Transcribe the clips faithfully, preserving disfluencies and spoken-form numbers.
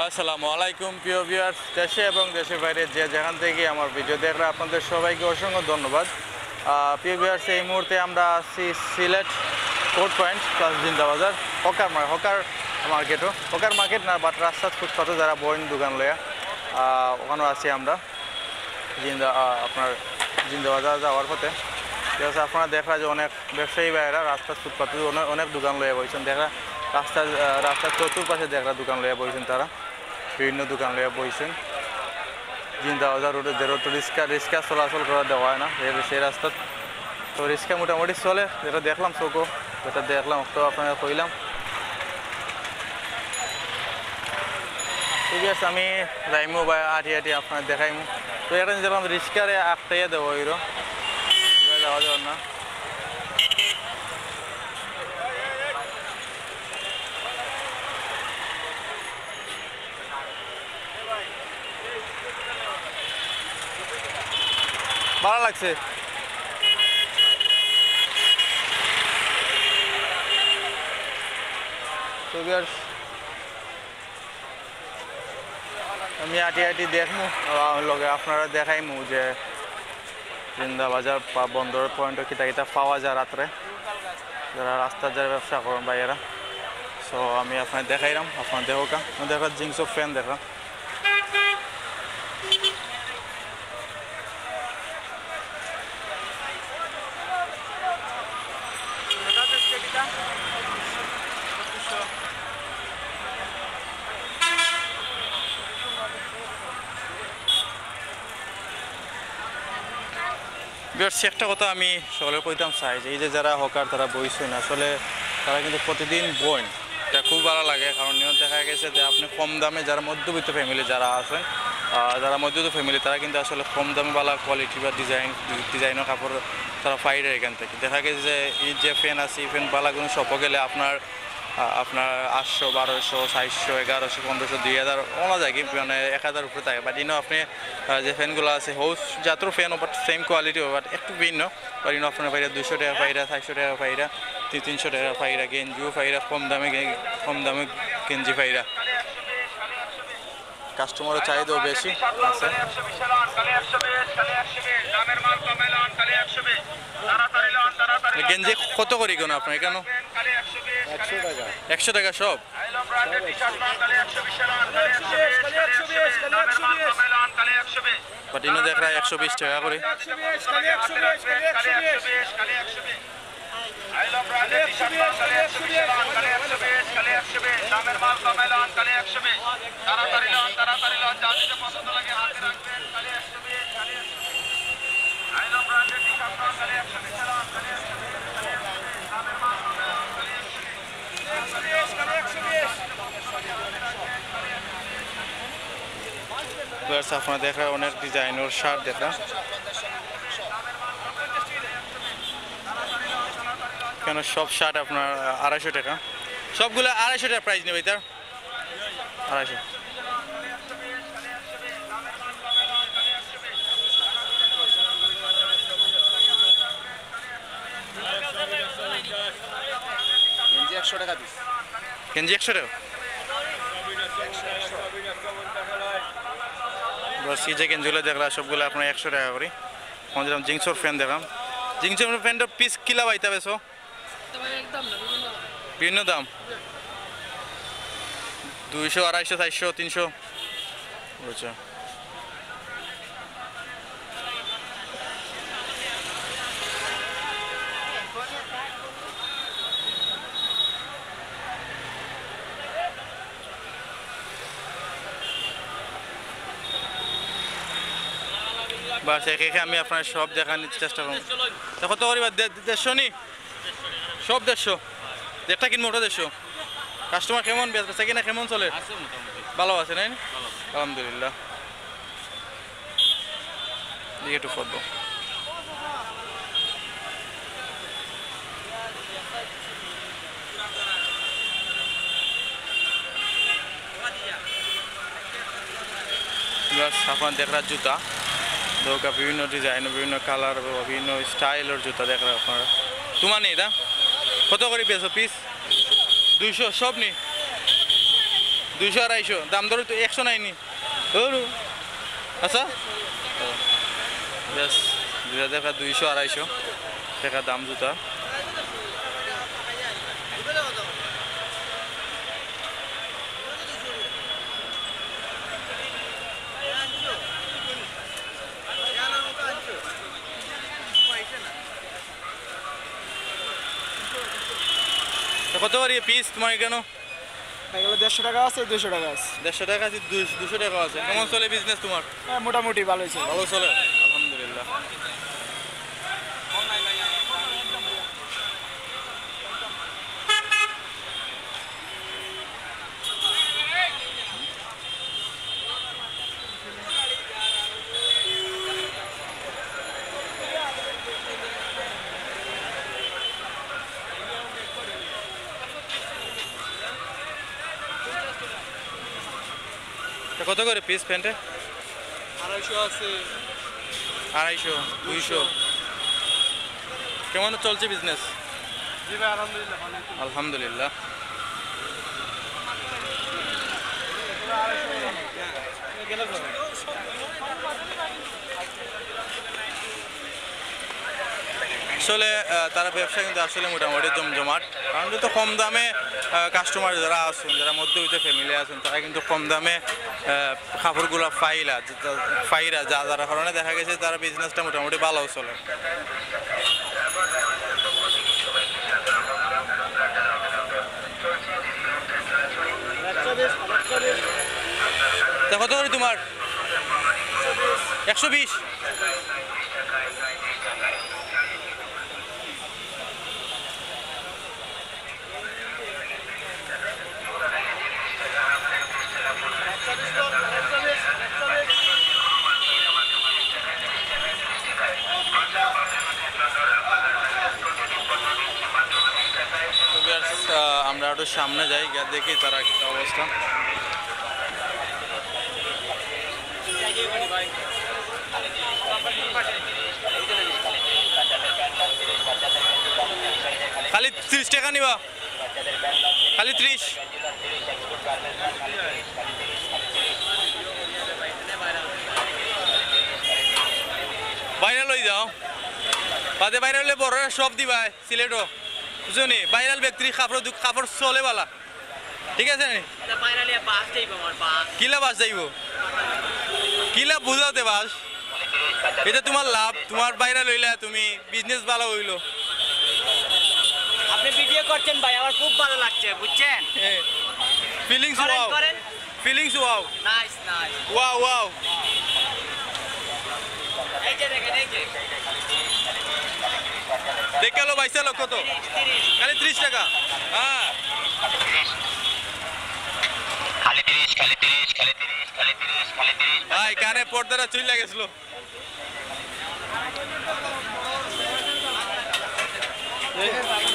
আসসালামু আলাইকুম প্রিয় ভিউয়ার্স, দেশে এবং দেশের বাইরে যে যেখান থেকে আমার ভিডিও দেখরা আপনাদের সবাইকে অসংখ্য ধন্যবাদ। আহ, প্রিয় ভিউয়ার্স, এই মুহূর্তে আমরা আছি Sylhet court point plus Zindabazar hawker মার-, হকার মার্কেটও, হকার মার্কেট না, বাট রাস্তাত ফুটপাতে যারা বইন দোকান লইয়া, আহ, ওখানেও আছি আমরা। জিন্দা, আহ, আপনার জিন্দাবাজার যাওয়ার পথে ঠিক আছে, আপনারা দেখরা যে অনেক ব্যবসায়ী ভাইয়েরা রাস্তার ফুটপাতে অনেক, অনেক দোকান লইয়া বইছেন। দেখরা রাস্তার, আহ, রাস্তার চতুর্পাশে দেখরা দোকান লইয়া বইছেন তারা, বিভিন্ন দোকান লইয়া বইছেন। জিন্দাবাজার রোডে যে রোড রিক্সা, রিক্সা চলাচল করা দেওয়া হয় না, এই, সেই রাস্তাত তো রিক্সা মোটামুটি চলে, যেটা দেখলাম চোখও, যেটা দেখলাম তো আপনারা কইলাম। ঠিক আছে, আমি যাইমু বা আটি আটি আপনারা দেখাইমু। তো এটা দেখলাম রিক্সারে আটকাইয়া দেওয়া হইল, যাওয়া যাওয়ার না। ভালো লাগছে। তো ভিউয়ার্স, আমি আটি আটি দেখমু, আহ, লগে আপনারা দেখাইমু যে জিন্দাবাজার বা বন্দর পয়েন্টও কিতা কিতা পাওয়া যায় রাত্রে, যারা রাস্তার যারা ব্যবসা করেন ভাইয়েরা। সো আমি আপনার দেখাইলাম, আপনার দেখো কা, দেখা জিংসো ফ্যান দেখা। ভিউয়ার্স, একটা কথা আমি সকলে কইতাম চাই যে এই যে যারা হকার তারা বইছেন, আসলে তারা কিন্তু প্রতিদিন বইন, এটা খুব ভালো লাগে। কারণ নিয়ম দেখা গেছে যে আপনি কম দামে যারা মধ্যবিত্ত ফ্যামিলি যারা আছেন, আহ, যারা মধ্যবিত্ত ফ্যামিলি তারা কিন্তু আসলে কম দামে ভালো কোয়ালিটি বা ডিজাইন, ডিজাইনের কাপড় তারা পাইরে এখান থেকে। দেখা গেছে যে এই যে ফ্যান আছে এই ফ্যান ভালাগুলো শপে গেলে আপনার, আহ, আপনার আটশো, বারোশো, চারশো, এগারোশো, পনেরোশো, দুই হাজার ওনা যায় কি মানে এক হাজার উপরে থাকে। বাট ইনো আপনি, আহ, যে ফ্যানগুলো আছে হোস জাতর fan, but same quality, but একটু ভিন্ন। বাট ইনো আপনার পাইরা দুশো টাকা পাইরা, চারশো টাকা পাইরা, তিন তিনশো টাকা পাইরা, গেঞ্জিও পাইরা, কম দামে গে-, কম দামে গেঞ্জি পাইরা। কাস্টমারও চাহিদাও বেশি আছে। গেঞ্জি কত করি কেন আপনার এখানে? একশো টাকা। একশো টাকা সব? বাট ইনো দেখরা একশো বিশ টাকা করে। ভিউয়ার্স, আপনারা দেখরা অনেক ডিজাইনর শার্ট দেখরা। কেন সব শার্ট আপনার আড়াইশো টাকা, সবগুলো আড়াইশো টাকা প্রাইস নেবে তার। আড়াইশো। গেঞ্জি একশো টাকা পিস। গেঞ্জি একশো টাকা? বস, এই যে গেঞ্জিগুলো দেখলা, সবগুলো আপনার একশো টাকা করে। এখন যেরকম জিন্সর প্যান্ট দেখাম, জিন্সর প্যান্টর পিস কিলা বাইতা বেছো? তো ভাই, একদম না, বিভিন্ন দাম। বিভিন্ন দাম? দুইশো, আড়াইশো, চারশো, তিনশো। বুঝছো? বাস, একে একে আমি আপনার সব দেখানোর চেষ্টা করবো। তা কত করি বা? দে-, দেড়শো নি? সব দেড়শো। যেটা কিনবো ওটা দেড়শো। কাস্টমার কেমন? বেচ-, বেচা কিনা কেমন চলে? আছে মোটামুটি। ভালো আছে, নাই? ভালো। আলহামদুলিল্লাহ। দিকে একটু ফটো। বাস, আপনারা দেখরা জুতা, দরকার বিভিন্ন ডিজাইন, বিভিন্ন কালার, বিভিন্ন স্টাইলর জুতা দেখরা আপনারা। তোমার নেই দা? কত করি বেচো পিস? দুইশো সব নি? দুইশো আড়াইশো, দাম দর তো একশো নাইনি। ধরু। আচ্ছা? বেশ, জুতা দেখা দুইশো আড়াইশো টাকা দাম জুতা। তো কত করি পিস তোমার এখানে? এগুলো দেড়শো টাকা আছে, দুশো টাকা আছে। দেড়শো টাকা আছে, দুশ-, দুশো টাকা আছে। কেমন চলে বিজনেস তোমার? হ্যাঁ, মোটামুটি ভালোই চলে। ভালো চলে, আলহামদুলিল্লাহ। তো কত করে পিস প্যান্টে? আড়াইশো আছে। আড়াইশো, দুইশো। কেমন চলছে বিজনেস? জি ভাই, আলহামদুলিল্লাহ, ভালো আছি। আলহামদুলিল্লাহ। আসলে, আহ, তারা ব্যবসা কিন্তু আসলে মোটামুটি জমজমাট, কারণ যত কম দামে, আহ, কাস্টমার যারা আছেন, যারা মধ্যবিত্ত ফ্যামিলি আছেন, তারা কিন্তু কম দামে, আহ, কাপড়গুলা পাইলা, যা-, যা-, পাইরা, যা-, যার কারণে দেখা গেছে তারা বিজনেসটা মোটামুটি ভালো চলে। তা কত করি তোমার? একশো বিশ। তো viewers, আহ, আমরা একটু সামনে যাই, গিয়া দেখি তারা কি অবস্থা। খালি ত্রিশ টাকা নিবা, খালি ত্রিশ। বাইরে লই যাও, বাদে বাইরে হইলে বড়রা সব দিবায় সিলেটও, বুঝছো নি? ভাইরাল ব্যক্তির কাপড় দু-, কাপড় চলে বালা, ঠিক আছে নি? এটা বাইরে লিয়ে বাস যাইবো আমার বাস। কিলা বাস যাইবো? কিলা বুঝাতে বাস? এটা তোমার লাভ, তোমার ভাইরাল হইলা তুমি, বিজনেস ভালো হইলো। আপনি ভিডিও করছেন ভাই, আমার খুব ভালো লাগছে, বুঝছেন? ফিলিংস করেন, ওয়াও। করেন। Feelings wow. Nice, nice. Wow, wow. এই যে দেখেন, এই যে। দেখে লো ভাই, চলো কত? তিরিশ। খালি ত্রিশ টাকা। হ্যাঁ। খালি ত্রিশ, খালি ত্রিশ, খালি ত্রিশ, খালি ত্রিশ, খালি ত্রিশ। ভাই, কানে পর্দাটা চুইলা গেছিল। ঠিক আছে ভাই।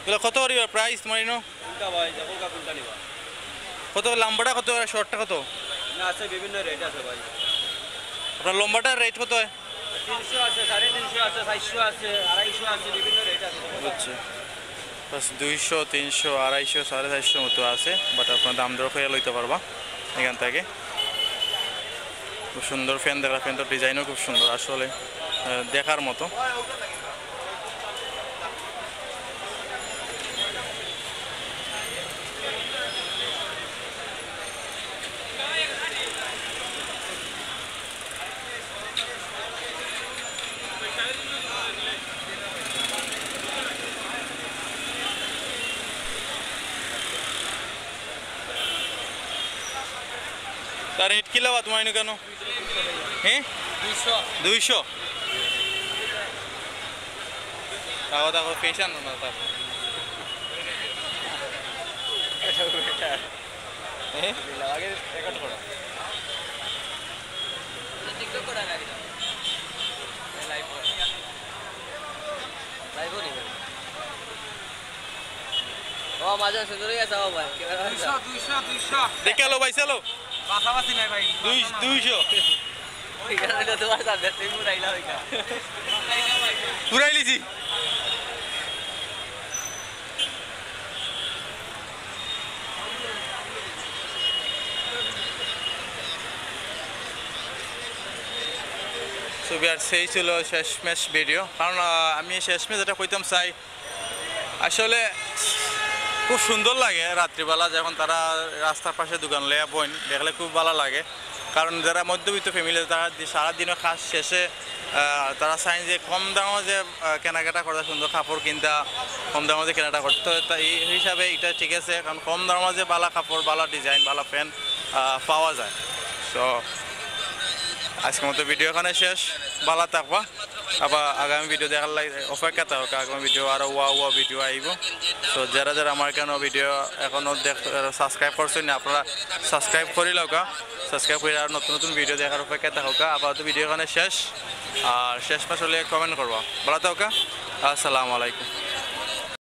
এগুলো কত করিবা প্রাইস তোমার ইনো? কোনটা ভাই, যে কোনটা, কোনটা নিবা? কত লম্বাটা কত আর শর্টটা কত? না, আছে, বিভিন্ন রেট আছে ভাই। আপনার লম্বাটার রেট কত হয়? তিনশো আছে, সাড়ে তিনশো আছে, চারশো আছে, আড়াইশো আছে, বিভিন্ন রেট আছে। বুঝছি। বাস দুইশো, তিনশো, আড়াইশো, সাড়ে চারশো মতো আছে, বাট আপনার দাম দর করে লইতে পারবা এখান থেকে। খুব সুন্দর ফ্যান দেখরা, ফ্যান তো ডিজাইনও খুব সুন্দর আসলে, আহ, দেখার মতো। তার রেট কিলা বা তোমার কেন? হ্যাঁ, দুইশো। তাও দেখো ফ্যাশন না তার। হ্যাঁ। ও মাঝে সুন্দর হয়ে গেছে, ও ভাই। দুইশো, দুইশো, দুইশো। দেখে আলো ভাই, চলো। বাছাবাছি নাই ভাই। দুই-, দুইশো। ওইখানে তো তোমার সামনে, তুমি উড়াইলা ওইখানে। উড়াইলিছি। So viewers, সেই ছিল শেষমেশ ভিডিও। কারণ, আহ, আমি শেষমেশ যেটা কইতাম চাই, আসলে খুব সুন্দর লাগে রাত্রিবেলা যখন তারা রাস্তার পাশে দোকান লইয়া বইন, দেখলে খুব ভালা লাগে। কারণ যারা মধ্যবিত্ত ফ্যামিলি, তারা দি-, সারাদিনও কাজ শেষে, আহ, তারা চাইন যে কম দামে যে, আহ, কেনাকাটা করতে, সুন্দর কাপড় কিনতা, কম দামে যে কেনাকাটা করতে, তো এই হিসাবে এটা ঠিক আছে, কারণ কম দামে যে ভালা কাপড়, ভালা ডিজাইন, ভালা প্যান্ট, আহ, পাওয়া যায়। তো আজকের মতো ভিডিও এখানে শেষ, ভালা থাকবা। আবার আগামী ভিডিও দেখার লাগি অপেক্ষা থাকো, আগামী ভিডিও আরো ওয়া ওয়া ভিডিও আইব। তো যারা যারা আমার কেন ভিডিও এখনো দেখ, সাবস্ক্রাইব করছেন না, আপনারা সাবস্ক্রাইব করি লওকা, সাবস্ক্রাইব করে আর নতুন নতুন ভিডিও দেখার অপেক্ষা থাকো। আপাতত ভিডিও এখানে শেষ, আর শেষ মাস হলে কমেন্ট করবা, ভালা থাকো, আসসালামু আলাইকুম।